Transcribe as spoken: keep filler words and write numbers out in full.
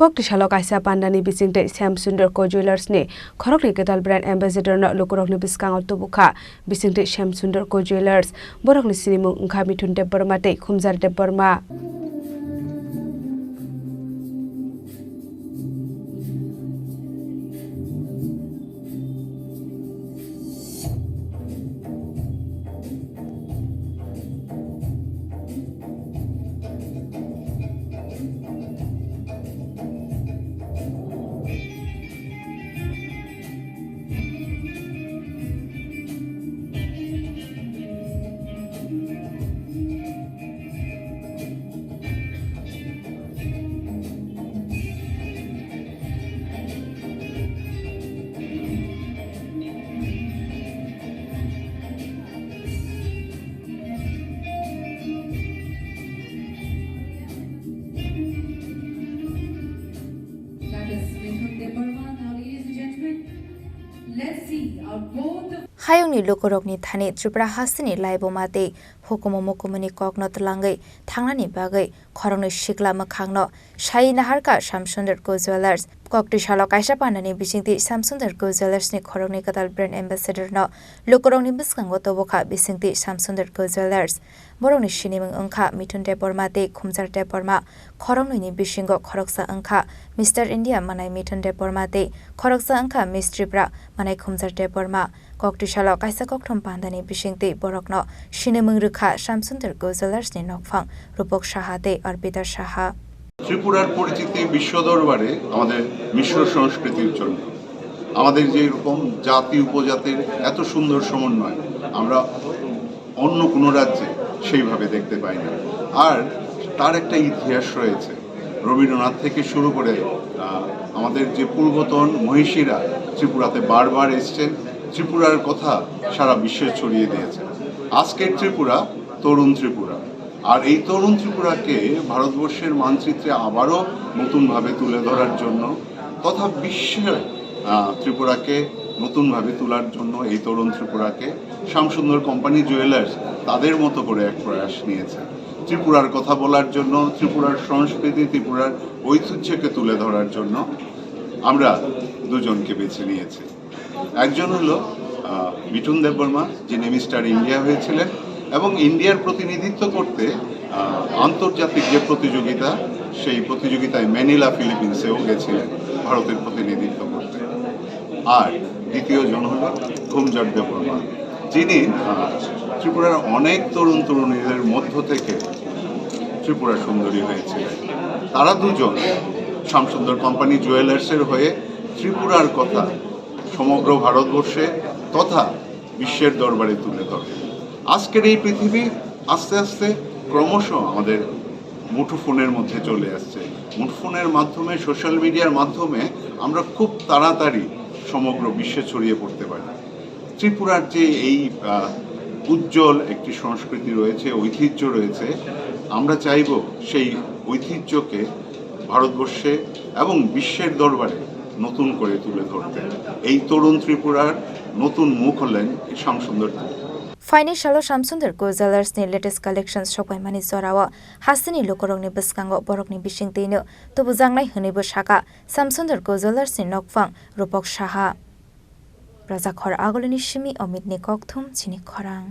Kok tisalo kaisa pandani bisingtwi Shyam Sundar Co Jewellers ni khoroknwi kwtal brand ambassador no lukurokni bwskango tubukha. Bisingtwi Shyam Sundar Co Jewellers, borokni sinimung wngkha Mithun Debbarma tei Khumjar Debbarma. That is Mithun Debbarma. Now, ladies and gentlemen, let's see our both of Hayungni lukurokni thani Tripura hasteni laibuma tei hukumu mukumuni kokno twlangwi thangnani bagwi khoroknwi sikla mwkhangno sai naharkha Shyam Sundar Co Jewellers. Kok twi salo kaisa pandani bisingtwi Shyam Sundar Co Jewellers ni khoroknwi kwtal brand ambassador no lukurokni bwskango tubukha bisingtwi Shyam Sundar Co Jewellers. Borokni sinimung wngkha Mithun Debbarma tei Khumjar Debbarma. Khoroknwini bisingo khoroksa wngkha Mister India manai Mithun Debbarma tei khoroksa wngkha Miss Tripura manai Khumjar Debbarma. Kok twi salo kaisa kokthum pandani bisingtwi borokno sinimung rwkha Shyam Sundar Co Jewellers ni nokphang Rupak Saha tei Arpita Saha. ত্রিপুরার পরিচিতি বিশ্ব দরবারে আমাদের মিশ্র সংস্কৃতির জন্য। আমাদের যে রকম জাতি উপজাতির এত সুন্দর সমন্বয়, আমরা অন্য কোনো রাজ্যে সেইভাবে দেখতে পাই না। আর তার একটা ইতিহাস রয়েছে। রবীন্দ্রনাথ থেকে শুরু করে, আহ, আমাদের যে পূর্বতন মহিষীরা ত্রিপুরাতে বারবার এসছেন, ত্রিপুরার কথা সারা বিশ্বে ছড়িয়ে দিয়েছেন। আজকের ত্রিপুরা তরুণ ত্রিপুরা। আর এই তরুণ ত্রিপুরাকে ভারতবর্ষের মানচিত্রে আবারও নতুনভাবে তুলে ধরার জন্য তথা বিশ্বে, আহ, ত্রিপুরাকে নতুনভাবে তোলার জন্য এই তরুণ ত্রিপুরাকে শ্যামসুন্দর কোম্পানি জুয়েলার্স তাদের মতো করে এক প্রয়াস নিয়েছে। ত্রিপুরার কথা বলার জন্য, ত্রিপুরার সংস্কৃতি, ত্রিপুরার ঐতিহ্যকে তুলে ধরার জন্য আমরা দুজনকে বেছে নিয়েছি। একজন হলো, আহ, মিঠুন দেববর্মা, যিনি মিস্টার ইন্ডিয়া হয়েছিলেন এবং ইন্ডিয়ার প্রতিনিধিত্ব করতে, আহ, আন্তর্জাতিক যে প্রতিযোগিতা, সেই প্রতিযোগিতায় ম্যানিলা ফিলিপিন্সেও গেছিলেন ভারতের প্রতিনিধিত্ব করতে। আর দ্বিতীয় জন হলো ঘুমজার দেববর্মা, যিনি, আহ, ত্রিপুরার অনেক তরুণ তরুণীদের মধ্য থেকে ত্রিপুরা সুন্দরী হয়েছিলেন। তারা দুজন শ্যামসুন্দর কোম্পানি জুয়েলার্সের হয়ে ত্রিপুরার কথা সমগ্র ভারতবর্ষে তথা বিশ্বের দরবারে তুলে ধরে। আজকের এই পৃথিবী আস্তে আস্তে ক্রমশ আমাদের মুঠোফোনের মধ্যে চলে আসছে। মুঠোফোনের মাধ্যমে, সোশ্যাল মিডিয়ার মাধ্যমে আমরা খুব তাড়াতাড়ি সমগ্র বিশ্বে ছড়িয়ে পড়তে পারি। ত্রিপুরার যে এই, আহ, উজ্জ্বল একটি সংস্কৃতি রয়েছে, ঐতিহ্য রয়েছে, আমরা চাইব সেই ঐতিহ্যকে ভারতবর্ষে এবং বিশ্বের দরবারে নতুন করে তুলে ধরতে। এই তরুণ ত্রিপুরার নতুন মুখ হলেন এই Shyamsundar. Phaini salo Shyam Sundar Co Jewellers ni latest collections sokpaimani jorao hasteni lukurokni bwskango borokni bisingtwino tubujaknai hwnwibo sakha Shyam Sundar Co Jewellers ni nokphang Rupak Saha. Rajakhor Agulini simi Omit ni kokthum chini khorang.